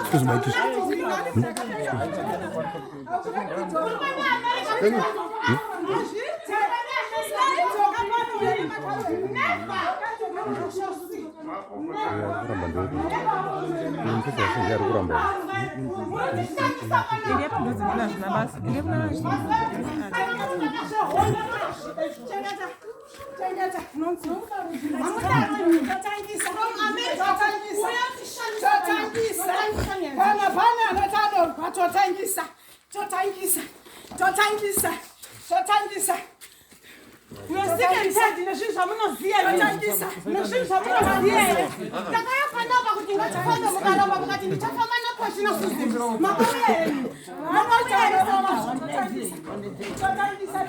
Excuse me, excuse. Kuramba ndoku. Mfudzi wacho ari kuramba. Kana pane anotanorwa totangisa totangisa totangisa totangisa. Nezvinhu zvamunoziva, totangisa nezvinhu zvamunoziva here? Takauya panapa kuti ngatifambe, mukaramba mukati ndichafamba nakwashina Susan. Makauya henyu, makauya here? Totangisa,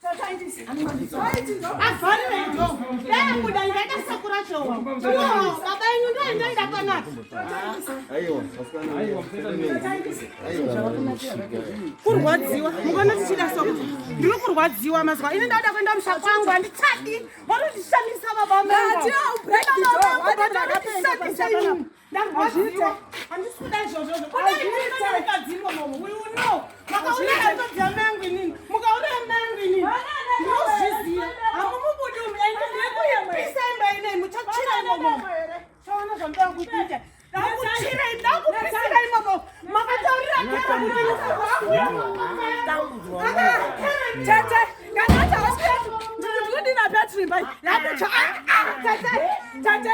totangisa. Avhariwe ndo dai buda ndakasakura chowa baba inyu ndo ndoida panapa. Kurwadziwa mukaona tichida so ndiri kurwadziwa mazuva ini. Ndauda kuenda musha kwangu, handichadi. Varondishamisa baba mangu, ndarwadziwa, handisi kuda izvozvozvo. Kudai momo, we will know. Makauraya mukadzi mangu inini, mukauraya mangu inini, ndinozviziva hamumubudi umu. Ende ndiri imba inei, muchatsvira imomo. Chaona zvamuda kuita, ndakutsvirai, ndakupisira imomo. Makataurira Tete, ndikudina petri mbai yakutsva. Tete, tete,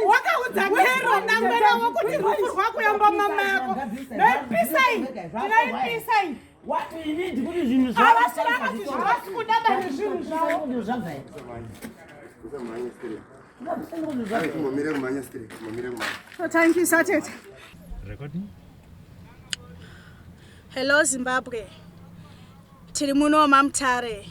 wakaudza Kero dangwe ravo kuti rufu rwakuyamba mama yako. Ndaipisai, ndinaipisai. What we need kuti zvinhu Havasi vakati havasi kudada nezvinhu zvavo. Zvabva. Mumire kumhanya straight, mumire kumhanya. Totangisa, tete. Recording. Hello Zimbabwe, tiri muno maMutare.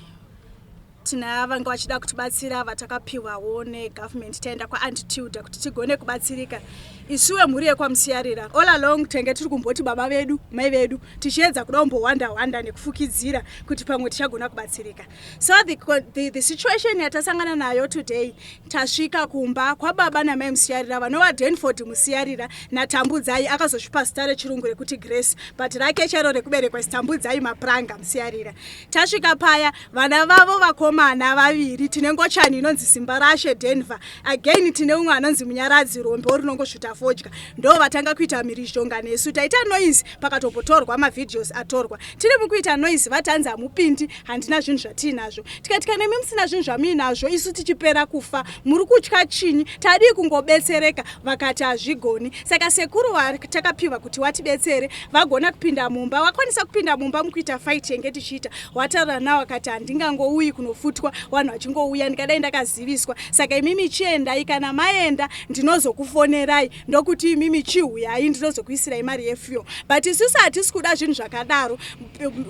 Tina vanga vachida kutibatsira vatakapiwawo negovernment. Taenda kwaAunty Tilda kuti tigone kubatsirika isu wemhuri yekwaMusiyarira. All along tenge tiri kumboti baba vedu, mai vedu, tichiedza kuda kumbowanda wanda nekufukidzira kuti pamwe tichagona kubatsirika. So the situation yatasangana nayo today, tasvika kumba kwababa namai Musiyarira, vanova Denford Musiyarira naTambudzai. Akazozvipa zita rechirungu rekuti Grace, but rake chairo rekuberekwa is Tambudzai Mapranga Musiyarira. Tasvika paya, vana vavo vakomana vaviri, tine ngochani inonzi Simba Rashe Denver, again tine umwe anonzi Munyaradzi Rombe rinongosvuta fodya. Ndo vatanga kuita mhirizhonga nesu. Taita noise, pakatombotorwa mavideos atorwa tiri mukuita noise. Vatanzi hamupindi, handina zvinhu zvatiinazvo. Tikati kana imi musina zvinhu zvamuinazvo, isu tichipera kufa, muri kutya chinyi? Tadii kungobetsereka? Vakati hazvigoni. Saka sekuru watakapiwa kuti watibetsere vagona kupinda mumba, vakwanisa kupinda mumba mukuita fight yenge tichiita. Wataura nawo, akati handingangouyi kunofutwa vanhu vachingouya, ndikadai ndakaziviswa. Saka imimi chiendai, kana maenda ndinozokufonerai, ndokuti imimi chiuyai, ndinozokuisirai mari yefuel. But isusu hatisi kuda zvinhu zvakadaro.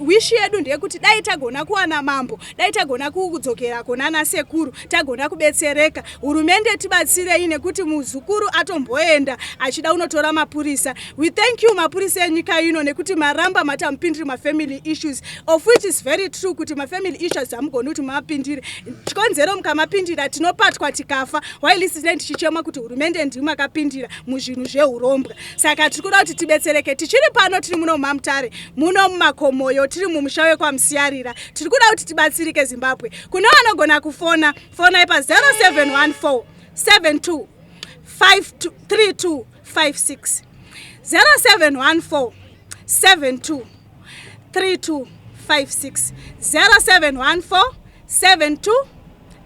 Wish yedu ndeyekuti dai tagona kuwana mambo, dai tagona kudzokera kunana sekuru, tagona kubetsereka. Hurumende tibatsirei, nekuti muzukuru atomboenda achida unotora mapurisa. We thank you, mapurisa enyika ino, nekuti maramba mati hamupindiri mafamily issues, of which is very true kuti mafamily issues hamugoni kuti mumapindire. Chikonzero, mukamapindira tinopatwa tikafa, while tinenge tichichema kuti hurumende ndimi makapindira muzvinhu zveurombwa. Saka tiri kuda kuti tibetsereke. Tichiri pano, tiri muno mumaMutare muno mumakomoyo, tiri mumusha wekwaMusiyarira. Tiri kuda kuti tibatsirike. Zimbabwe, kune vanogona kufona, fonai pa0714 72 3256, 0714 72 3256, 0714 72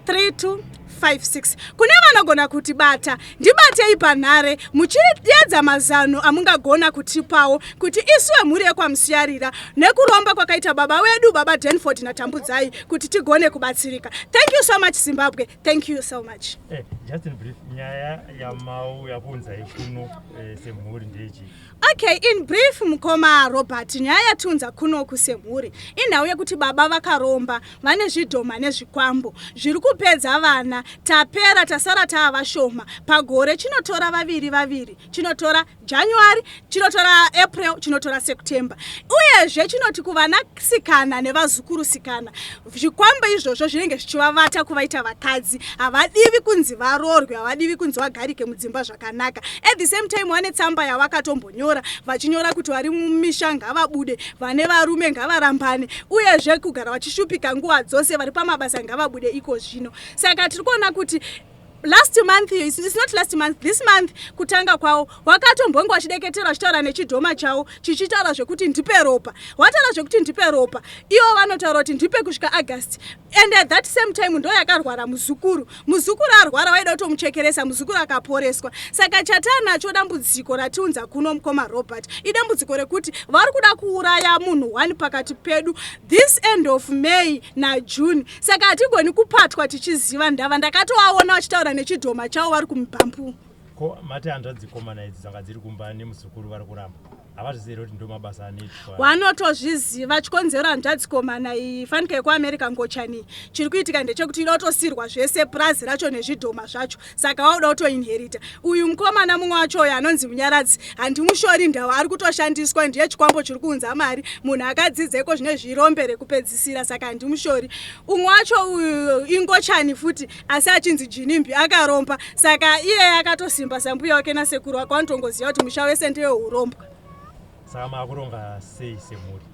3256. Kune vanogona kutibata, ndibatei panhare muchiedza mazano amungagona kutipawo kuti isu vemhuri yekwaMusiyarira, nekuromba kwakaita baba wedu, baba Denford naTambudzai, kuti tigone kubatsirika. Thank you so much, Zimbabwe. Thank you so much. Just in brief, nyaya yamauya kuunzai kuno semhuri ndechi? Okay, in brief, mukoma Robert, nyaya yatiunza kunoku semhuri inhau yekuti baba vakaromba, vane zvidhoma nezvikwambo zviri kupedza vana. Tapera, tasara taava shoma. Pagore chinotora vaviri vaviri, chinotora January, chinotora April, chinotora September. Uyezve chinoti kuvanasikana nevazukurusikana, zvikwambo izvozvo zvinenge zvichivavata kuvaita vakadzi. Havadivi kunzi varorwe, havadivi kunzi vagarike mudzimba zvakanaka. At the same time vane tsamba yavakatombonyora, vachinyora kuti vari mumisha ngavabude, vane varume ngavarambane, uyezve kugara vachishupika nguva dzose, vari pamabasa ngavabude iko zvino. Saka tiri kuona kuti last month, it's not last month, this month kutanga kwawo, wakatombonge wachideketera vachitaura nechidhoma chavo, chichitaura zvekuti ndipe ropa. Wataura zvekuti ndipe ropa, ivo vanotaura kuti ndipe kusvika August. And at that same time ndo yakarwara muzukuru. Muzukuru arwara, vaida kutomuchekeresa, muzukuru akaporeswa. Saka chatanacho, dambudziko ratiunza kuno, mukoma Robert, idambudziko rekuti vari kuda kuuraya munhu one pakati pedu this end of May naJune. Saka hatigoni kupatwa tichiziva ndava. Ndakatovaona vachitaura nechidhoma chavo vari kumubhambu. Ko mati hanzvadzikomana idzi dzanga dziri kumba nemuzukuru vari kuramba, havazvizivi here kuti ndo mabasa anoitwa? Vanotozviziva. Chikonzero, hanzvadzikomana iyi, fanika yekuAmerica, ngochani, chiri kuitika ndechekuti ida kutosirwa zvese, purazi racho nezvidhoma zvacho. Saka vauda kutoinherita. Uyu mukomana mumwe wacho uyo anonzi Munyaradzi, handimushori, ndava ari kutoshandiswa, ndiye chikwambo chiri kuunza mari. Munhu akadzidzeko zvine zvirombe rekupedzisira, saka handimushori. Umwe wacho uyu ingochani futi, asi achinzi Jinimbi, akaromba. Saka iye akatosimba sambuya wake nasekuru wake, vanotongoziva kuti musha wese ndeweurombwa. Saka maakuronga sei semhuri?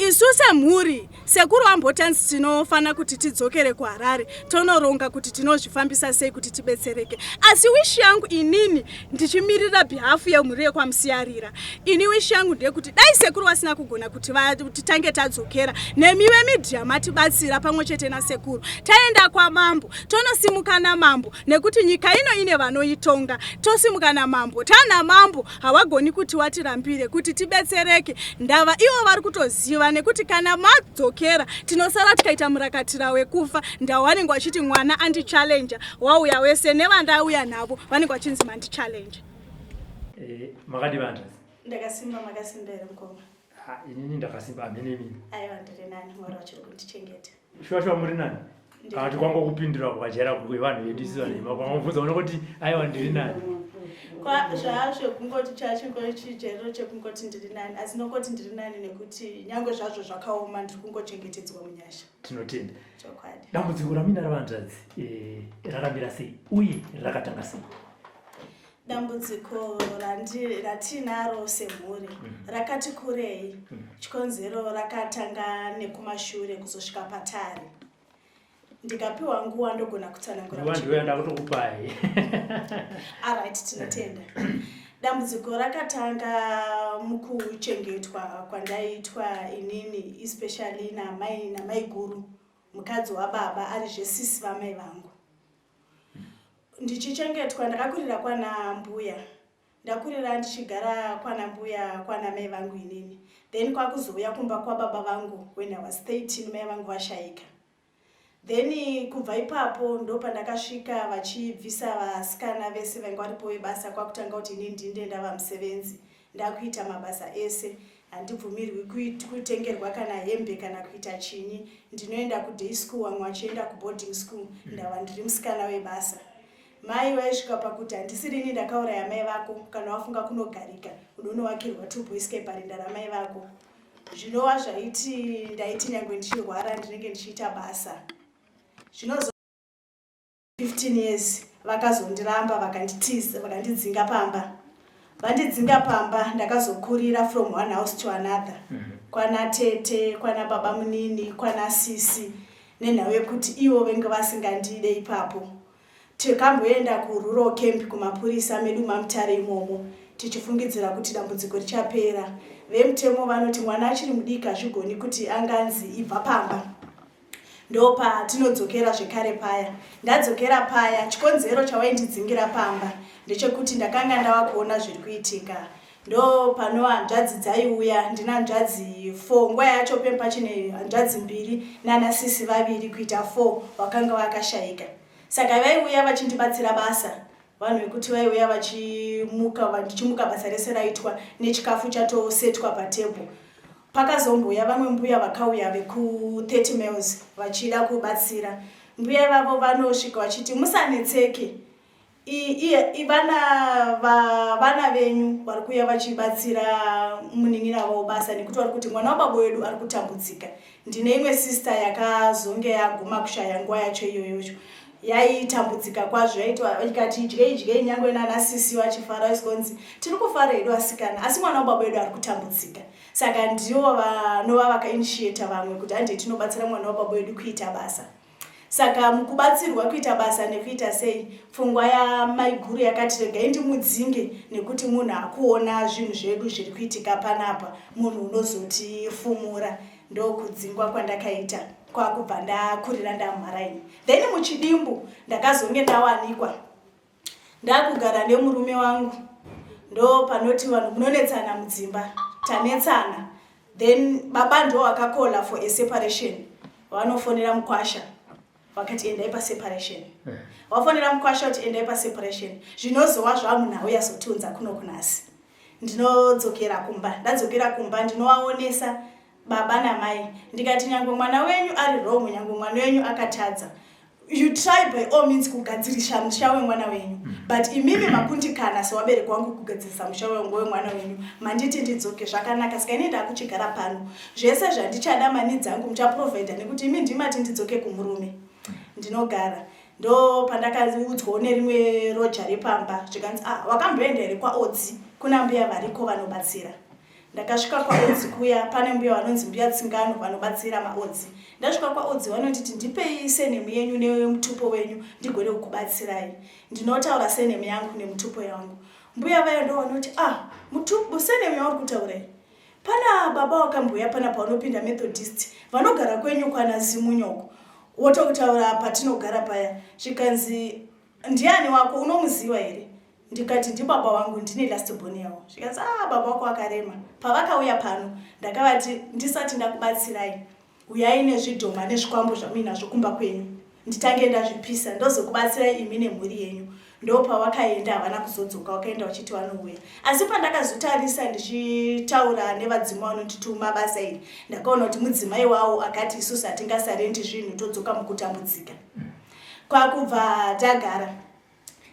Isu semhuri, sekuru vambotanzi tinofanira kuti tidzokere kuHarare, tonoronga kuti tinozvifambisa sei kuti tibetsereke. Asi wish yangu inini, ndichimirira behalf yemhuri yekwaMusiyarira, ini wish yangu ndeyekuti dai sekuru vasina kugona kuti titange tadzokera nemi vemedia, matibatsira pamwe chete nasekuru, taenda kwamambo, tonosimuka namambo, nekuti nyika ino ine vanoitonga. Tosimuka namambo, tana mambo havagoni kuti watirambire kuti tibetsereke. Ndava ivo vari kutoziva nekuti kana madzokera tinosara tikaita murakatira wekufa. Ndava vanenge vachiti mwana andichallenja, wauya wese nevandauya navo vanenge vachinzi mandichallenja. Makadi vanzvadzi? Ndakasimba, makasimba here, mukoma? Ha, inini ndakasimba, hamene imini. Aiwa, ndiri nani, Mwari vachiri kundichengeta. Shuwa shuwa muri nani? Kana kuti kwangokupindura kwakajaira kwevanhu vedu isu vanhema, kwangobvunza unongoti aiwa, ndiri nani? Zvazvekungoti chachingori chijerero chekungoti ndiri nani, asi ndongoti ndiri nani nekuti nyange zvazvo zvakaoma, ndiri kungochengetedzwa munyasha. Tinotenda. Chokwadi. Dambudziko ramina ravanzvadzi rakamira sei uye rakatanga sei? Dambudziko ratinaro semhuri rakati kurei. Chikonzero, rakatanga nekumashure kuzosvika patari. Ndikapiwa nguva ndogona kutsanangura. Nguva ndiyo yandakutokupai. Alright, tinotenda. Dambudziko rakatanga mukuchengetwa kwandaiitwa inini, especially namai namaiguru, mukadzi wababa, ari zvesisi vamai vangu. Ndichichengetwa, ndakakurira kwana mbuya, ndakurira ndichigara kwana mbuya, kwana mai vangu inini. Then kwakuzouya kumba kwababa vangu when I was 13, mai vangu vashayika. Then kubva ipapo ndo pandakasvika vachibvisa vasikana vese vainge varipo vebasa, kwakutanga kuti ini ndinde ndava musevenzi, ndakuita mabasa ese. Handibvumirwi kutengerwa kana hembe kana kuita chinyi. Ndinoenda kuday school, vamwe vachienda kuboarding school. Ndava ndiri musikana webasa. Mai vaisvika pakuti handisirini ndakauraya mai vako, kana wafunga kunogarika unonovakirwa tuboyscape parinda ramai vako. Zvinova zvaiti ndaiti nyange ndichirwara ndinenge ndichiita basa. Zvinozo 15 years vakazondiramba, vakanditiza, vakandidzinga pamba. Vandidzinga pamba, ndakazokurira from one house to another, kwana tete, kwana baba munini, kwana sisi, nenhau yekuti ivo venge vasingandide. Ipapo tikamboenda kurural camp kumapurisa medu maMutare imomo, tichifungidzira kuti dambudziko richapera. Vemutemo vanoti mwana achiri mudiki, hazvigoni kuti anganzi ibva pamba. Ndopatinodzokera zvekare paya. Ndadzokera paya, chikonzero chawaindidzingira pamba ndechekuti ndakanga ndava kuona zviri kuitika. Ndo pano hanzvadzi dzaiuya, ndina hanzvadzi 4 nguva yacho, pachine hanzvadzi mbiri nana sisi vaviri, kuita 4, vakanga vakashayika. Saka vaiuya vachindibatsira basa, vanhu vekuti vaiuya vachimuka, ndichimuka basa rese raitwa nechikafu chatosetwa patebho. Pakazombouya vamwe mbuya vakauya veku30 miles vachida kubatsira. Mbuya vavo vanosvika vachiti musanetseke, vana vana venyu vari kuuya vachibatsira munin'ina wavo basa nekuti vari kuti mwana wababa wedu ari kutambudzika. Ndine imwe sister yakazonge yaguma kushaya nguva yacho iyoyocho, yaitambudzika kwazvo, yaitwa ikati idyei idyei, nyange nana sisi vachifara, vaisonzi tiri kufara hedu asikana, asi mwana wababa wedu ari kutambudzika. Saka ndivo vanova vakainitiata vamwe kuti handei tinobatsira mwana wababa wedu kuita basa. Saka mukubatsirwa kuita basa nekuita sei, pfungwa yamaiguru yakati regai ndimudzinge nekuti munhu akuona zvinhu zvedu zviri kuitika panapa, munhu unozotifumura. Ndokudzingwa kwandakaita, kwakubva ndakurira ndamharaini. Then muchidimbu ndakazonge ndawanikwa ndakugara nemurume wangu. Ndo panoti vanhu munonetsana mudzimba, tanetsana. Then baba ndo vakakola for a separation, vanofonera mukwasha vakati endai paseparation. Vafonera mukwasha kuti endai paseparation, zvinozova zvamunhau yazotiunza kuno kunasi. Ndinodzokera kumba, ndadzokera kumba ndinovaonesa baba namai, ndikati nyangwe mwana wenyu ari wrong, nyangwe mwana wenyu akatadza, you try by all means kugadzirisa musha wemwana wenyu, but imimi makundikana sevabereki wangu kugadzirisa musha wemwana wenyu. Manditi ndidzoke, zvakanaka, saka ini ndakuchigara pano. Zvese zvandichada, mani dzangu muchaprovhaidha, nekuti imi ndimati ndidzoke kumurume. Ndinogara. Ndo pandakaudzwawo nerimwe roja repamba, zvikanzi, "Ah, wakamboenda here kwaOdzi? Kuna mbuya variko vanobatsira." Ndakasvika kwaOdzi kuya, pane mbuya vanonzi Mbuya Tsingano vanobatsira maOdzi. Ndasvika kwaOdzi vanonditi, "Ndipei surname yenyu nemutupo wenyu ndigone kukubatsirai." Ndinotaura surname yangu nemutupo yangu. Mbuya vayo ndo vanoti, "Ah, surname yauri kutaurai, pana baba wakamboya pana paunopinda Methodist vanogara kwenyu kwana Zimunyoko." Wotokutaura patinogara paya. Zvikanzi, "Ndiani wako? Unomuziva here?" Ndikati, "Ndibaba wangu, ndine last born yavo." Zvikanzi, "Ah, baba wako akarema. Pavakauya pano ndakavati ndisati ndakubatsirai, uyai nezvidhoma nezvikwambo zvamuinazvo kumba kwenyu, nditange ndazvipisa, ndozokubatsirai imi nemhuri yenyu." Ndo pavakaenda, havana kuzodzoka. Vakaenda vachiti vanouya, asi pandakazotarisa ndichitaura nevadzimu vanondituma basa iri, ndakaona kuti mudzimai wavo akati isusu hatingasarendi zvinhu todzoka mukutambudzika. Kwakubva tagara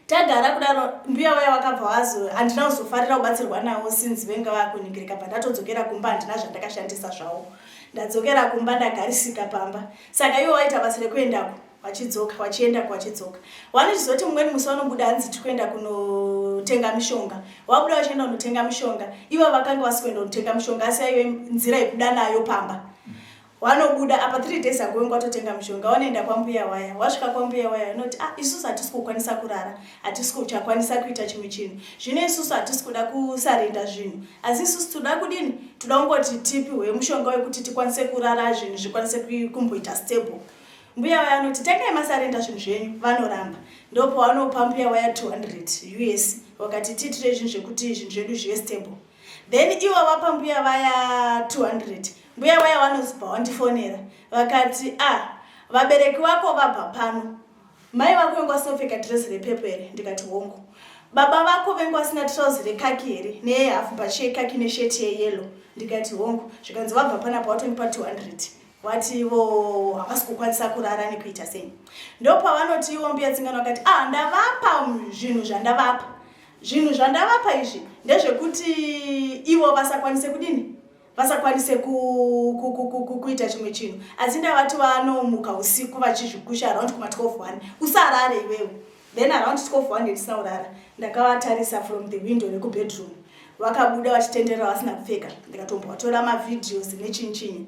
tagara kudaro. Mbuya vaya vakabva vazo, handina kuzofarira kubatsirwa navo since venga vakuningirika. Bva ndatodzokera kumba, handina zvandakashandisa zvavo. Ndadzokera kumba, ndagarisika pamba. Saka ivo vaita basa rekuendako vachidzoka, vachiendako vachidzoka. Vanochizoti mumweni musi vanobuda, hanzi tikuenda kunotenga mishonga. Vabuda vachienda kunotenga mishonga, ivo vakanga vasi kuenda kunotenga mishonga, asi yaive nzira yekuda nayo pamba. Wanobuda apa 3 days ago, wenga watotenga mishonga. Wanoenda kwambuya waya, wasvika kwambuya waya vanoti, "Ah, isusu hatisi kukwanisa kurara, hatisi kuchakwanisa kuita chimwe chinhu. Zvino isusu hatisi kuda kusarenda zvinhu, asi isusu toda kudini? Toda kungoti tipiwe mushonga wekuti tikwanise kurara, zvinhu zvikwanise kumboita stable." Mbuya vaya vanoti, "Tangai masarenda zvinhu zvenyu." Vanoramba. Ndopavanopa mbuya vaya 200 US, vakati, "Tiitire zvinhu zvekuti zvinhu zvedu zvive stable." Then ivo vapa mbuya vaya 200, mbuya vaya vanozobva vandifonera vakati, "Ah, vabereki vako vabva pano. Mai vako vengu vasina kupfeka dhirezi repurple here?" Ndikati, "Hongu." "Baba vako vengu vasina trouser rekhaki here, nehafu bhachi yekhaki nesheti yeyellow?" Ndikati, "Hongu." Zvikanzi, "Vabva panapa watonipa 200, wati ivo havasi kukwanisa kurara nekuita sei." Ndopavanoti ivo mbuya Tsingano vakati, "Ah, ndavapa zvinhu zvandavapa. Zvinhu zvandavapa izvi ndezvekuti ivo vasakwanise kudini, vasakwanise kuita chimwe chinhu, asi ndavati vanomuka usiku vachizvikusha around kuma12 1, usarare iwewe." Then around 12 1 ndisina kurara, ndakavatarisa from the window rekubedroom, vakabuda vachitenderera vasina kupfeka. Ndikatombovatora mavideos nechinyi.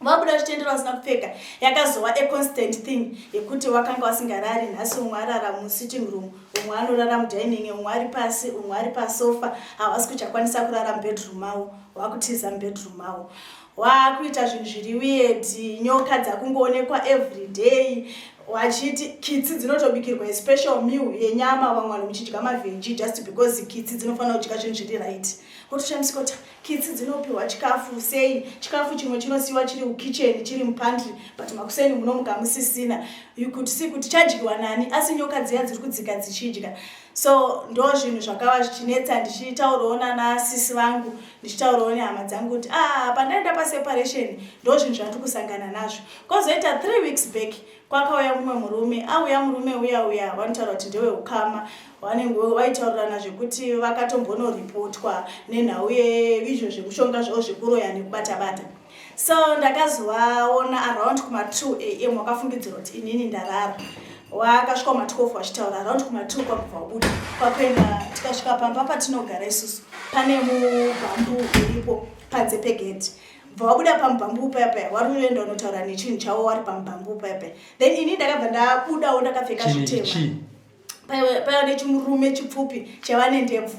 Vabuda vachitenderera vasina kupfeka. Yakazova a constant thing yekuti vakanga vasingarari. Nhasi umwe arara musitting room, umwe anorara mudining, umwe ari pasi, umwe ari pasofa. Havasi kuchakwanisa kurara mubedroom mavo, vakutiza mubedroom mavo, wakuita zvinhu zviri weird. Nyoka dzakungoonekwa every day, wachiti kitsi dzinotobikirwa special meal yenyama, vamwe vanhu muchidya maveggie, just because kitsi dzinofanira kudya zvinhu zviri right. Wotoshamisika kuti kitsi dzinopiwa chikafu sei. Chikafu chimwe chinosiyiwa chiri kukitchen, chiri mupantry, but makuseni munomuka musisina. You could see kuti chadyiwa nani, asi nyoka dziya dziri kudzika dzichidya. So ndo zvinhu zvakava zvichinetsa, ndichitaurawo nanasisi vangu, ndichitaurawo nehama dzangu kuti ah, pandaenda paseparation ndo zvinhu zvandiri kusangana nazvo. Kwozoita 3 weeks back kwakauya mumwe murume. Auya murume uya uya, vanotaura kuti ndeweukama, vanenge vaitaurirana zvekuti vakatombonoripotwa nenhau yeizvo zvemushonga zvavo zvekuroya nekubata bata. So ndakazovaona around kuma 2 am, wakafungidzira kuti inini ndarara. Wakasvika kuma 12 vachitaura, around kuma 2 kwakubva wabuda kwakuenda. Tikasvika pamba patinogara isusu, pane mubamboo uripo panze pegedhi. Bva wabuda pamubamboo paya paya, wari unoenda unotaura nechinhu chavo wari pamubamboo paya paya. Then ini ndakabva ndabudawo ndakapfeka Chinhu zvitema. chii? Paiva nechimurume chipfupi chaiva nendebvu.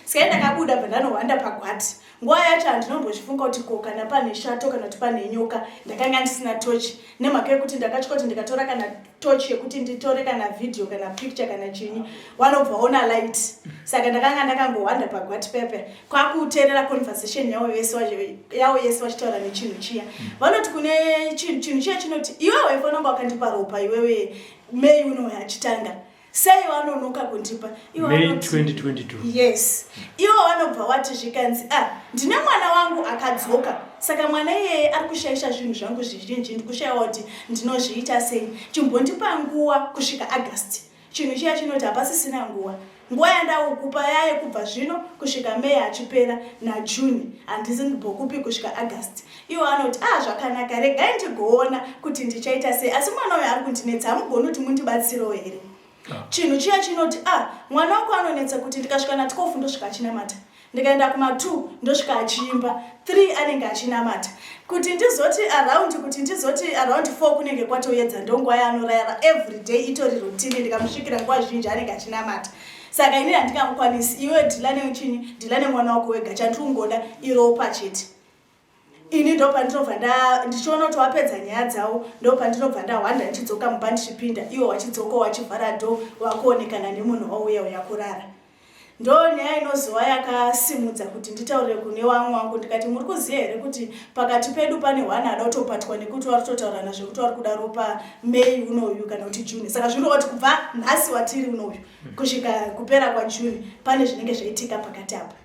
Saka ndakabuda, bva ndanohwanda pagwati. Nguva yacho handinombozvifunga kuti ko kana pane shato kana kuti pane nyoka. Ndakanga ndisina tochi, nemhaka yekuti ndakatya kuti ndikatora kana tochi yekuti nditore kana vhidhiyo kana picture kana chinyi, vanobva ona light. Saka ndakanga ndakangohwanda pagwati pepe, kwakuteerera conversation yavo yese vachitaura nechinhu chiya. Vanoti kune chinhu chiya chinoti, "Iwe waifanira kunge wakandipa ropa iwewe May uno achitanga, sei vanonoka kundipa?" Ivo May 2022? Yes. Ivo vanobva wati zvikanzi, "Ah, ndine mwana wangu akadzoka, saka mwana iyeye ari kushaisha zvinhu zvangu zvizhinji, ndikushayiwa kuti ndinozviita sei. Chimbondipa nguva kusvika August." Chinhu chiya chinoti, "Hapasisina nguva. Nguva yandaukupa yaye kubva zvino kusvika May achipera naJune, handisi ndimbokupi kusvika August." Iwo anoti, "Ah, zvakanaka, regai ndigoona kuti ndichaita sei, asi mwana uyo ari kundinetsa, hamugoni kuti mundibatsirewo here?" Chinhu chiya chinoti, "Ah, mwana wako anonetsa kuti ndikasvika na12 ndosvika achinamata, ndikaenda kuma2 ndosvika achiimba, 3 anenge achinamata, kuti ndizoti around 4 kunenge kwatoedza, ndonguva yaanorayara every day, itori routine. Ndikamusvikira nguva zhinji anenge achinamata, saka inini handingamukwanisi. Iwe deal nechinyi, deal nemwana wako wega. Chandiri kungoda iropa chete." Ini ndopandinobva ndichiona kuti wapedza nyaya dzavo, ndopandinobva ndahwanda ndichidzoka mumba, ndichipinda, iwo wachidzoka wachivhara door, wakuonekana nemunhu wauya uya kurara. Ndo nyaya inozova yakasimudza kuti nditaurire kune vamwe wangu. Ndikati, "Muri kuziva here kuti pakati pedu pane hwana ada kutopatwa nekuti vari kutotaurana zvekuti vari kuda ropa May unoyu kana kuti June? Saka zvinoreva kuti kubva nhasi watiri unoyu kusvika kupera kwaJune pane zvinenge zvaitika pakati apa."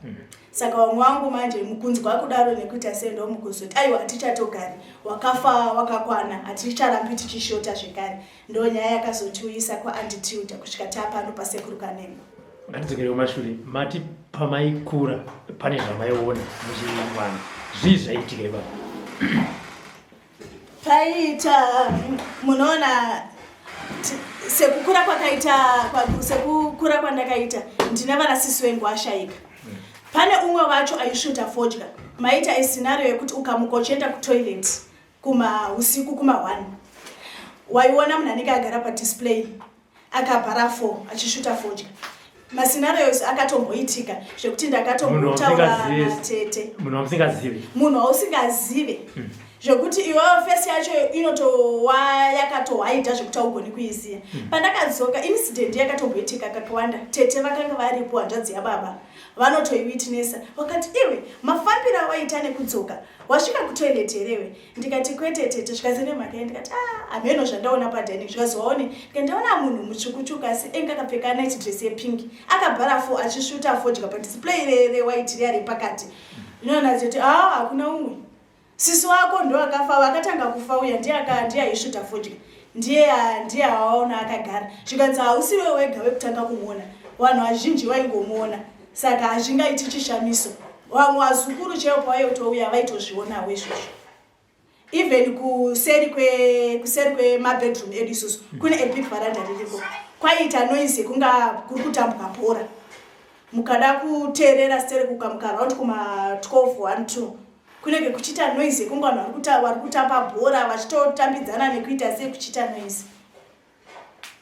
Saka vamwe vangu manje mukunzwa kudaro nekuita sei, ndo mukuzoti, "Aiwa, hatichatogari, wakafa wakakwana, haticharambi tichishota zvekare." Ndo nyaya yakazotiuyisa kwaAunty Tilda kusvika taapano paSekuru Kanengo. Ngatidzokere kumashure. Mati pamaikura pane zvamaiona muchiri mwana. Zvii zvaiitika ipapo? Paiita, munoona, sekukura kwandakaita, ndine vanasisi vengu ashayika. Pane umwe wacho aisvuta fodya. Maita iscenario yekuti ukamuka uchienda kutoilet kuma usiku kuma1, waiona munhu anenge agara padisplay akabhara 4 achisvuta fodya. Mascenarios akatomboitika zvekuti ndakatombotaura Munhu natete. Munhu wamusingazivi? Munhu wausingazive, zvekuti iwewo face yacho inotowa yakatohaidha zvekuti haugoni kuiziva. Pandakadzoka, incident yakatomboitika kakawanda. Tete vakanga varipo, hanzvadzi yababa, vanotoiwitnessa. Vakati, "Iwe, mafambiro awaita nekudzoka, wasvika kutoilet herewe?" Ndikati, "Kwete, tete." Zvikanzi, "Nemhaka yei?" Ndikati, "Ah, hameno zvandaona padining." Zvikanzi, "Waone?" Ndikati, "Ndaona munhu mutsvukutsvuku, asi enge akapfeka night dress yepink, akabhara four, achisvuta fodya padisplay rewhite riya repakati." Inoona tete, "A, hakuna umwe, sisi wako ndo akafa, akatanga kufa uya, ndiye aisvuta fodya, ndiye awaona akagara." Zvikanzi, "Hausiwe wega wekutanga kumuona, vanhu vazhinji vaingomuona, saka hazvingaiti chishamiso. Vamwe vazukuru chaivo pavaitouya vaitozvionawo izvozvo." Even kuseri kwemabedroom edu isusu kune a big veranda ririko, kwaiita noise yekunga kuri kutambwa bhora. Mukada kuteerera stere, kukamuka around kuma 12, 1, 2, kunenge kuchiita noise yekunge vanhu vari kutamba bhora, vachitotambidzana nekuita sei, kuchiita noise.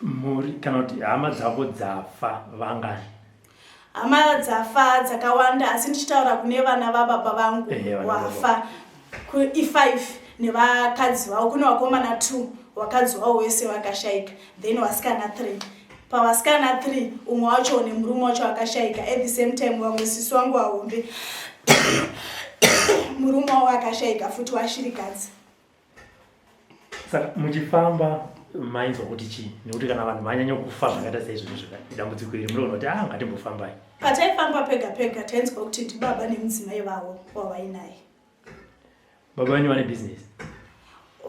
Mhuri kana kuti hama dzako dzafa vangani? Hama dzafa dzakawanda, asi ndichitaura kune vana vababa vangu, Ehe, vana vababa. wafa i5 nevakadzi vavo. Kune vakomana 2, vakadzi vavo vese vakashayika, then vasikana 3. Pavasikana 3, umwe wacho nemurume wacho akashayika at the same time. Vamwe sisi wangu vahombe, murume wavo akashayika futi, washirikadzi. Saka muchifamba Mainzwa kuti chii? Nekuti kana vanhu vanyanya kufa zvakaita saizvozvo, dambudziko iri munoona kuti ah, ngatimbofambai. Pataifamba pega pega tainzwa kuti ndibaba nemudzimai vavo wavainaye. Baba venyu vane business?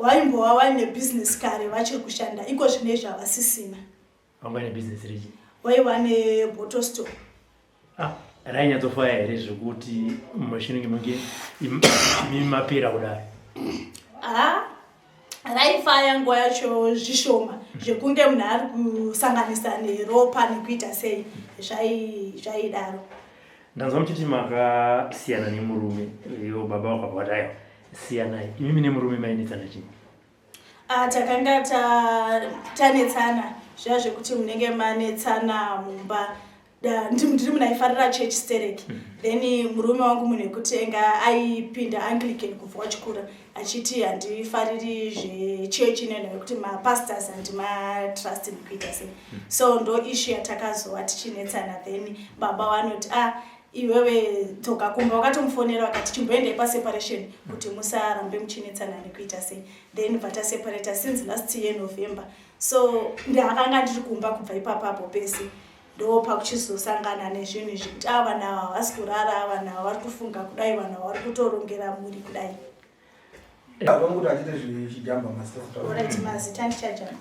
Vaimbova vaine business kare, vachiri kushanda iko zvinezvi havasisina. Vanga vaine business rechi? Vaiva nebottle store. Ah, rainyatsofaya here zvekuti mushinenge munge imi mapera kudai? Ah, raifaya nguva yacho zvishoma, zvekunge munhu ari kusanganisa neropa nekuita sei, zvaidaro. Ndanzwa muchiti makasiyana nemurume, ivo baba vakabva vati aiwa, siyanai. Imimi nemurume mainetsana chii? Ah, takanga tanetsana zviya zvekuti munenge manetsana mumba. Ndiri munhu aifarira church sterek. Then murume wangu munhu ekuti enga aipinda Anglican kubva wachikura, achiti handifariri zvechechi nenhau yekuti mapastors handimatrust nekuita sei. So ndo issue yatakazova tichinetsana. Then baba vanoti, ah, iwewe dzoka kumba. Wakatomufonera vakati chimboendai paseparation kuti musarambe muchinetsana nekuita sei. Then bva taseparata since last year November. So ndakanga ndiri kumba kubva ipapapo pese, ndo pakuchizosangana nezvinhu izvi kuti a, vanhu ava havasi kurara, vanhu ava vari kufunga kudai, vanhu ava vari kutorongera mhuri kudai. Vanguti achiite zvichijamba mazita. Alright, mazita ndichajamba.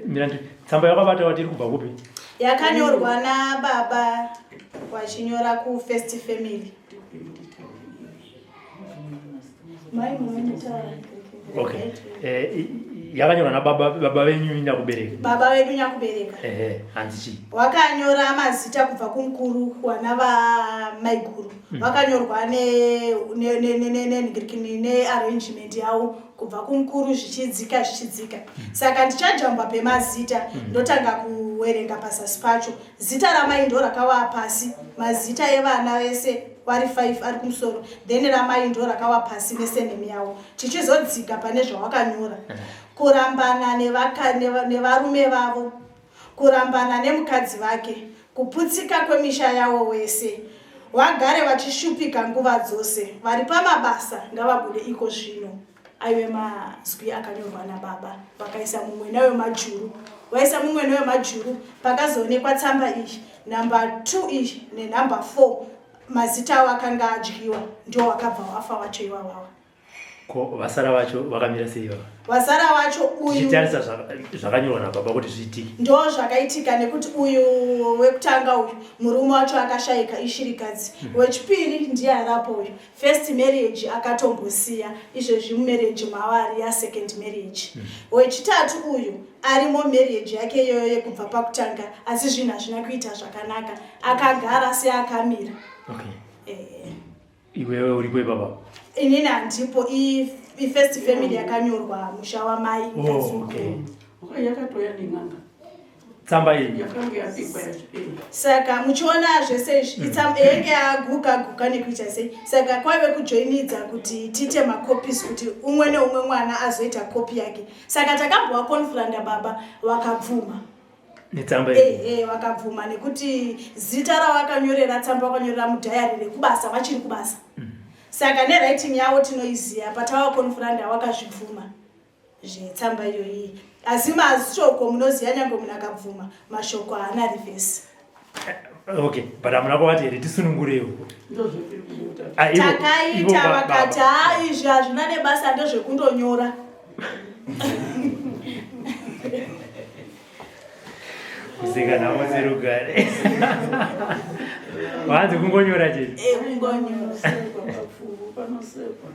Mirandu, tsamba yakabata wati iri kubva kupi? Yakanyorwa nababa vachinyora kufirst family. Mai munotaura. Okay, yakanyorwa nababa, baba venyu nyakubereka? Baba vedu nyakubereka. Ehe, hanzi chii? Wakanyora mazita kubva kumukuru wana vamaiguru. Vakanyorwa nearrangement yavo kubva kumukuru zvichidzika zvichidzika. Saka ndichajamba pemazita, ndotanga kuwerenga pazasi pacho. Zita ramai ndo rakava pasi, mazita evana vese vari 5 ari kumusoro, then ramai ndo rakava pasi nesurname yavo. Tichizodzika pane zvawakanyora, kurambana nevarume vavo, kurambana nemukadzi vake, kuputsika kwemisha yavo wese, vagare vachishupika nguva dzose, vari pamabasa ngavabude iko zvino. Aive mazwi akanyorwa nababa, vakaisa mumwena wemajuru, vaisa mumwena wemajuru. Pakazoonekwa tsamba iyi namba 2 iyi nenhamba 4, mazita avo akanga adyiwa, ndo wakabva wafa wacho iwawawa. Ko vasara vacho vakamira sei vava? Vasara vacho, uyu Tichitarisa zvakanyorwa nababa kuti zviitike. Ndo zvakaitika, nekuti uyu wekutanga uyu murume wacho akashayika, ishirikadzi. Wechipiri ndiye arapo uyu, first marriage akatombosiya, izvezvi mumarriage mavari yasecond marriage. Wechitatu uyu arimo marriage yake iyoyo yekubva pakutanga, asi zvinhu hazvina kuita zvakanaka, akagara seakamira. Okay. Iwewe uripo ipapa? Inini handipo. Ifirst family yakanyorwa musha wamai. Oh, okay. Yakatoya nen'anga. Tsamba iyi yakanga yapikwa yachipiri. Saka muchiona zvese izvi, yenge yaguka guka nekuita sei. Saka kwaive kujoinidza kuti tiite macopies, kuti umwe neumwe mwana azoita kopi yake. Saka takambova confronta baba, vakabvuma. Netsamba iyi? Ehe, vakabvuma nekuti zita ravakanyorera tsamba vakanyorera mudhayari rekubasa vachiri kubasa. Saka newriting yavo tinoiziva. Patava confronta vakazvibvuma zvetsamba iyoyi, asi mashoko munoziva, nyange munhu akabvuma, mashoko haana reverse. Okay, but hamuna kuvati here tisunungurewo? Ndozvatiri kuita. Ah, ivo Takaita, vakati ha, izvi hazvina nebasa, ndezvekundonyora. Kuseka nhamo serugare, vanzi kungonyora chete. Kungonyora. Panosekwa, panosekwa.